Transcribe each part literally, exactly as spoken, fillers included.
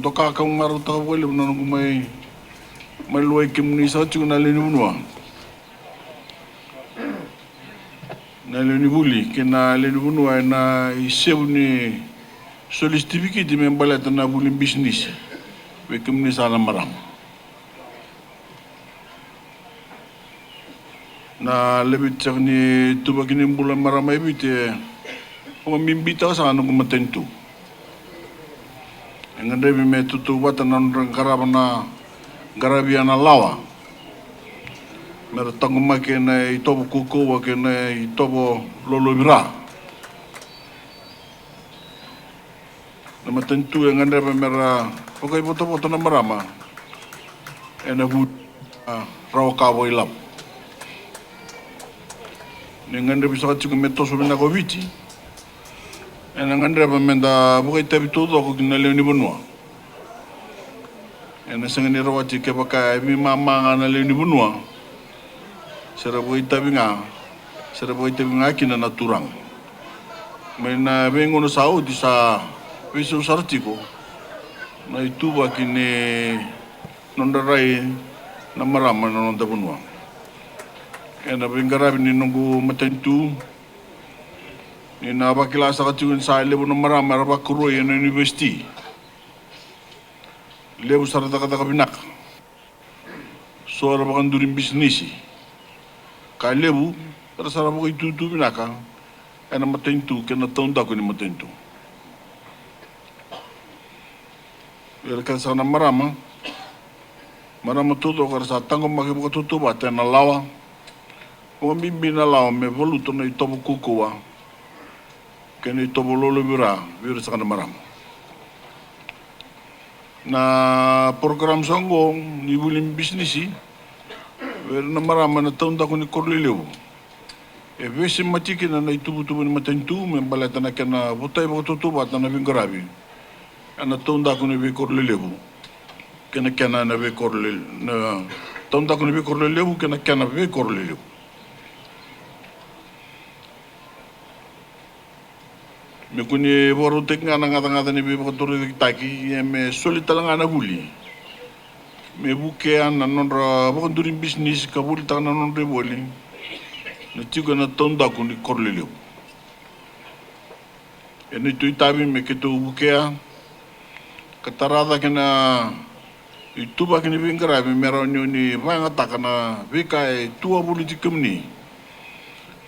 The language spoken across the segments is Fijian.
Doka ka marautaka vakalevu na noqu mai, mai luai kemuni saka tiko na lewe ni vanua, na lewe ni vuli kei na lewe ni vanua ena isevu ni soli sitivikiti me baleta na vuli bisinisi vei kemuni saka na marama. Na leveti saka ni tuvaki ni bula marama e Viti e vakabibitaka saka na noqu matanitu. E gadrevi me tautauvata na nodra qarava na, qaravia na lawa me ra taqomaki ena itovo kaukauwa kei na itovo lolovira. Na matanitu e gadreva me ra vakaivotavota na marama ena vu, a, rawa ka vakailavo. Ni gadrevi saka tiko me toso vinaka o Viti, ena gadreva me da vakaitavi taucoko ki na lewe ni vanua. Ena sega ni rawati kevaka e veimama ga na lewe ni vanua, se ra vakaitavi ga, se ra vakaitavi ga kina na turaga. Mai na veigauna sa oti sa veisau sara tiko na ituvaki ni nodra rai na marama ena noda vanua. Ena veiqaravi ni noqu matanitu, ni na vakila saka tiko ni sa levu na marama era vakaroi ena univesiti. Levu sara cakacaka vinaka. So era vakaduri bisinisi. Ka levu era sa vakaitutu vinaka ena matanitu kei na taudaku ni matanitu. Era kece saka na marama, marama taucoko era sa taqomaki vakatautauvata ena lawa, vakabibi na lawa me valuta na itovo kaukauwa kei na itovo lolovira vei ira saka na marama. Na program sa oqo ni vuli bisinisi vei ira na marama ena taudaku ni koro lelevu e veisemati kina na ituvatuva ni matanitu me baleta na kena votai vakatautauvata na veiqaravi ena taudaku ni veikoro lelevu kei na kena na veikoro lelevu, na taudaku ni veikoro lelevu kei na kena veikoro lelevu. Me kua ni vakarautaki ga na gacagaca ni veivakatorocaketaki, ia me soli tale ga na vuli me vukea na nodra vakaduri bisinisi ka volitaka na nodra ivoli na tiko ena taudaku ni koro lelevu. E neitou itavi me keitou vukea ka tara cake na ituvaki ni veiqaravi me rawa ni oni vakayagataka na veika e tu wavoliti kemuni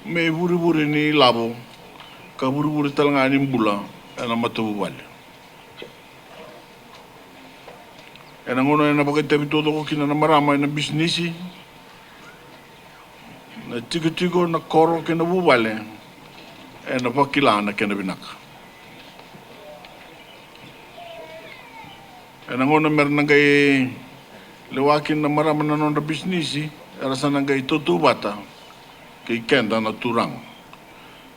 me ivurevure ni lavo ka vurevure tale ga ni bula ena matavuvale. Ena gauna ena vakaitavi taucoko kina na marama ena bisinisi, na tikotiko, na koro kei na vuvale ena vakila na kena vinaka. Ena gauna mera na qai lewa kina na marama na nodra bisinisi, era sa na qai tautauvata kei keda na turaga.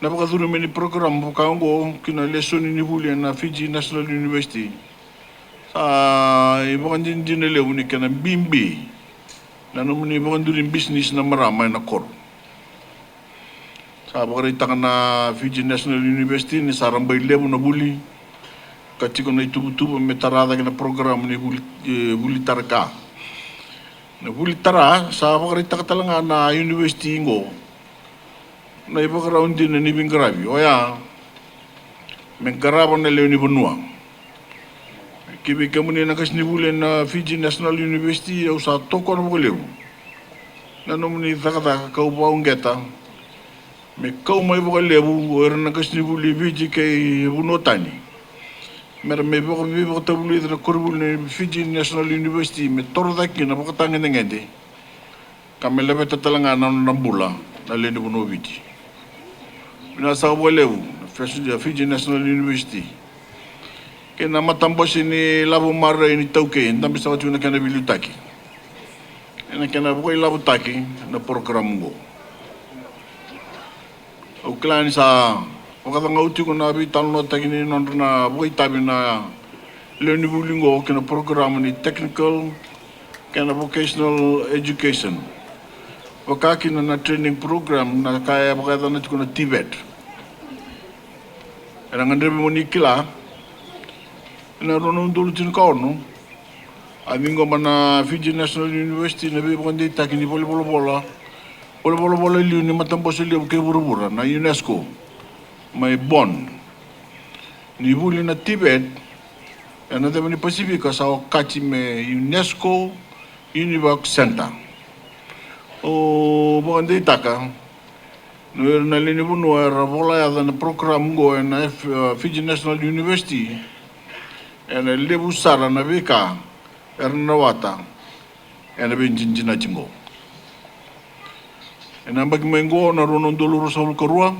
Na vakacurumi ni program vaka oqo ki na lesoni ni vuli ena Fiji National University sa ivakadinadina levu ni kena bibi na nomuni vakaduri bisinisi na marama ena koro. Sa vakaraitaka na Fiji National University ni sa rabailevu na vuli ka tiko na ituvatuva me tara cake na program ni vuli, e, vuli tara ka. Na vuli tara sa vakaraitaka tale ga na university oqo na ivakarau dina ni veiqaravi oya me qarava na lewe ni vanua. Ki vei kemuni na qasenivuli ena Fiji National University, au sa tokona vakalevu na nomuni cakacaka kau vakauqeta me kau mai vakalevu o ira na qasenivuli Viti kei vanua tani mera me vaka, veivakatavulici na koronivuli ni Fiji National University me toro cake kina vakatagedegede ka me laveta tale ga na nona bula na lewe ni vanua o Viti. Vinaka saka vakalevu na Fiji National University kei na matabose ni lavo maroroi ni taukei e dabe saka tiko na kena veiliutaki ena kena vakailavotaki na program oqo. Au kila ni sa vakacagau tiko na veitalanoataki ni nodra na vakaitavi na lewe ni vuli oqo kei na program ni technical kei na vocational education, vaka kina na training program na ka e vakayacana tiko na TVET. Ena gadrevi mo ni kila Ena rua na udolu tinikaono, a ciqoma na Fiji National University na veivakadeitaki ni valenivolavola, valenivolavola e liu ni matabose levu kei vuravura, na UNESCO, mai Bonn, ni vuli na TVET ena ceva ni Pasifika sa okati me UNESCO UNIVAC Centre. Au vakadeitaka ni o ira na lewe ni vanua era vola yaca na program oqo ena F-, Fiji National University, ena levu sara na veika era na rawata ena veidinadinati oqo. Ena yabaki mai oqo, na rua na udolu ruasagavulu ka rua,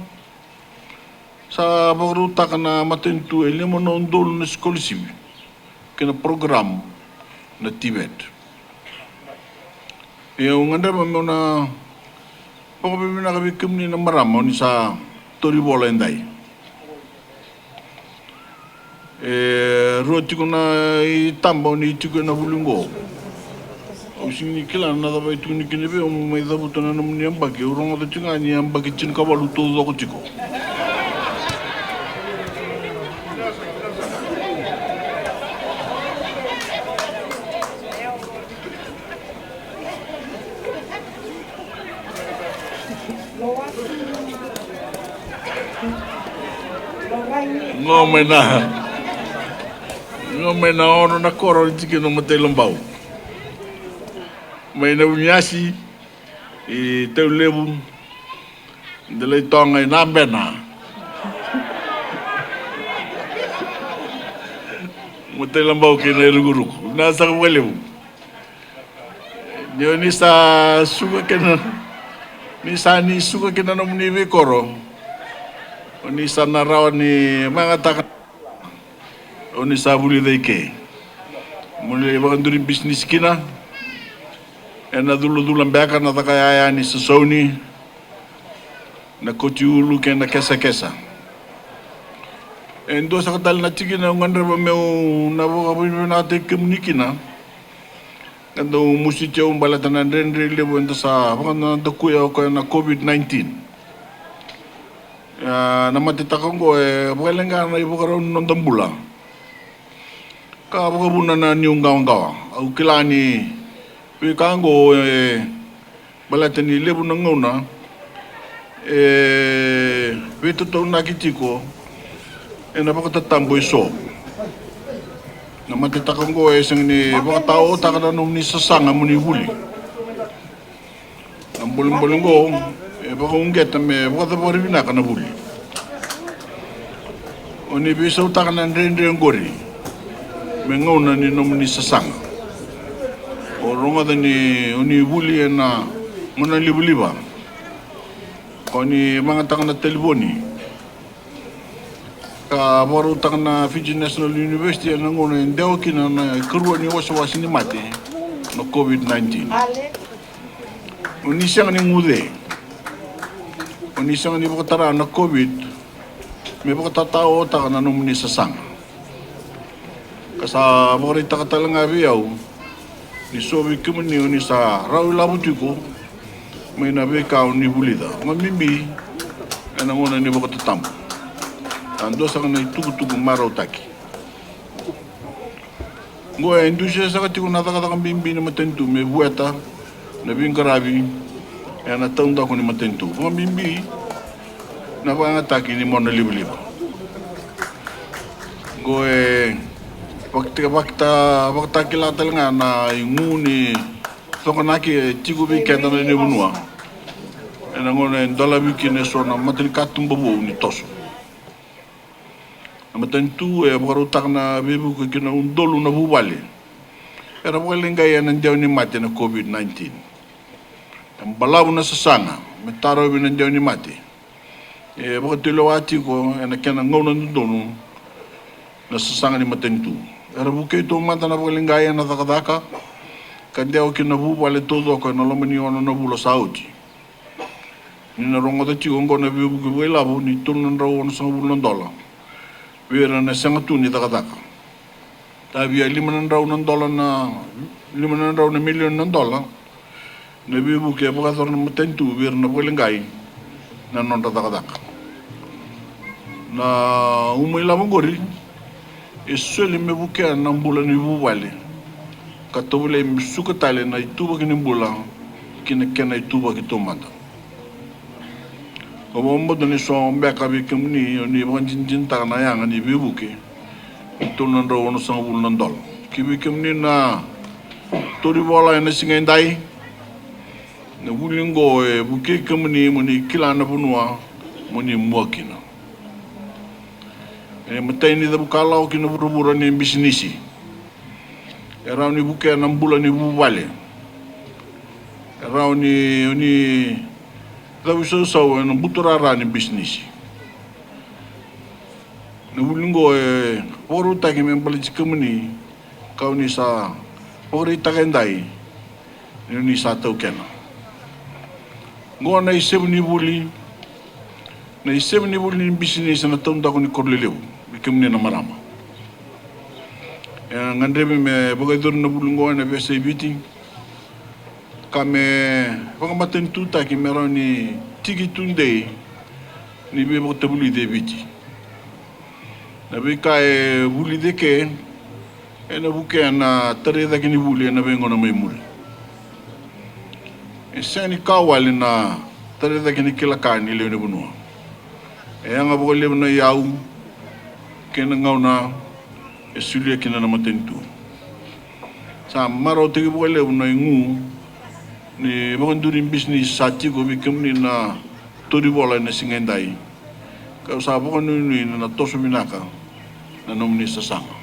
sa vakarautaka na matanitu e lima na udolu na scholarship ki na program na TVET. Ia au gadreva meu na vakavinavinaka vei kemuni na marama o ni sa tauri vola edai. E rua tiko na itaba o ni tiko ena vuli oqo. Au sega ni kila na cava e tukuni kina vei au mo mai cavuta na nomuni yabaki. Au rogoca tiko ga ni yabaki tinikavalu taucoko tiko. Qo mai na, qo mai na ono na koro ni tikina o Matailabau. Mai na Vuniasi, i Taulevu, Delaitoga, i Nabena. Matailabau kei na irukuruku. Vinaka saka vakalevu. Ni o ni sa suka kina, ni sa ni suka kina nomuni veikoro, o ni sa na rawa ni magataka. O ni sa vulica i ke mo ni lai vakaduri bisinisi kina. Ena culacula beka na caka yaya ni sasauni, na koti ulu kei na kesakesa. E dua saka tale na tikina au gadreva meu na vakavinavinakataki kemuni kina. Ka dau musiti au baleta na dredre levu eda sa vakadakuya o koya na COVID nineteen. A, na matetaka oqo e vakaleqa na ivakarau ni noda bula ka vakavuna na niu qawaqawa. Au kila ni veika oqo e baleta ni levu na gauna e veitataunaki tiko ena vakatatabu eso. Na matetaka oqo e sega ni vakataotaka na nomuni sasaga mo ni vuli. Na bolebole oqo e vakauqeta me vakacavari vinaka na vuli. O ni veisautaka na dredre oqori me gauna ni nomuni sasaga. O rogoca ni o ni vuli ena gauna livaliva, o ni magataka na talevoni ka vakarautaka na Fiji National University ena gauna e dewa kina na ikarua ni wasewase ni mate na COVID nineteen. O ni sega ni guce. O ni sega ni vakatara na COVID me vakatataotaka na nomuni sasaga. Ka sa vakaraitaka tale ga vei au ni so vei kemuni o ni sa rawa ilavo tiko mai na veika o ni vulica, vakabibi ena gauna ni vakatatabu. A dua saka na itukutuku marautaki. Oqo e dusia saka tiko na cakacaka bibi ni matanitu me vueta na veiqaravi ena taudaku ni matanitu, vakabibi na vakayagataki ni mona livaliva. Oqo e vakita, vakita, vakatakila tale ga na igu ni cokonaki e tiko vei keda na lewe ni vanua ena gauna e dolavi kina eso na matanikatuba vou ni toso. Na matanitu e vakarautaka na veivuke ki na udolu na vuvale era vakaleqai ena dewa ni mate na COVID nineteen. E balavu na sasaga me tarovi na dewa ni mate. E vakatulewa tiko ena kena gauna dodonu na sasaga ni matanitu. Era vukei taumada na vakaleqai ena cakacaka ka dewa ki na vuvale taucoko ena loma ni ono na vula sa oti. Ni na rogoca tiko oqo na veivuke vakailavo ni tolu na drau onosagavulu na dola vei ira na sega tu ni cakacaka. Tavi a lima na drau na dola na, lima na drau na milioni na dola na veivuke e vakayacora na matanitu vei ira na vakaleqai na nodra cakacaka. Na uma ilavo oqori e soli me vukea na bula ni vuvale, ka tovolei me suka tale na ituvaki ni bula ki na kena ituvaki taumada. Au vakabauta ni so beka vei kemuni o ni vakadinadinataka na yaga ni veivuke e tolu na drau onosagavulu na dola. Ki vei kemuni na taurivola ena siga edai, na vuli oqo e vukei kemuni mo ni kila na vanua mo ni mua kina. E matai ni cavukalawa ki na vuravura ni bisinisi. E rawa ni vukea na bula ni vuvale. E rawa ni, ni cavuisausau ena buturara ni bisinisi. Na vuli oqo e vakarautaki me baleti kemuni, ka o ni sa vakaraitaka edai ni o ni sa taukena. Oqo na isevu ni vuli, na isevu ni vuli ni bisinisi ena taudaku ni koro lelevu, vei kemuni na marama. E gadrevi me vakayacori na vuli oqo ena veiyasai Viti, ka me vakamatanitutaki me rawa ni tiki tudei ni veivakatavulici e Viti. Na veika e vulici eke ena vukea na tarai cake ni vuli ena veigauna mai muri. E sega ni ka wale na tarai cake ni kila ka ni lewe ni vanua. E yaga vakalevu na iyau kei na gauna e solia kina na matanitu. Sa marautaki vakalevu na igu ni vakaduri bisinisi sa tiko vei kemuni na taurivola ena siga edai. Kau sa vakanuinui na toso vinaka na nomuni sasaga.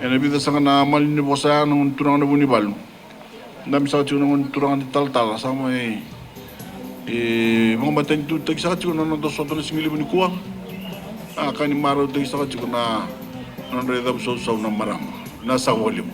Ena vica saka na malanivosa ya na gone turaga na Vunivalu. Dabe saka tiko na gone turaga ni talatala sa mai e vakamatanitutaki saka tiko na noda sota na sigalevu nikua. A ka ni marautaki saka tiko na nodra icavusausau na marama. Na sa vakalevu.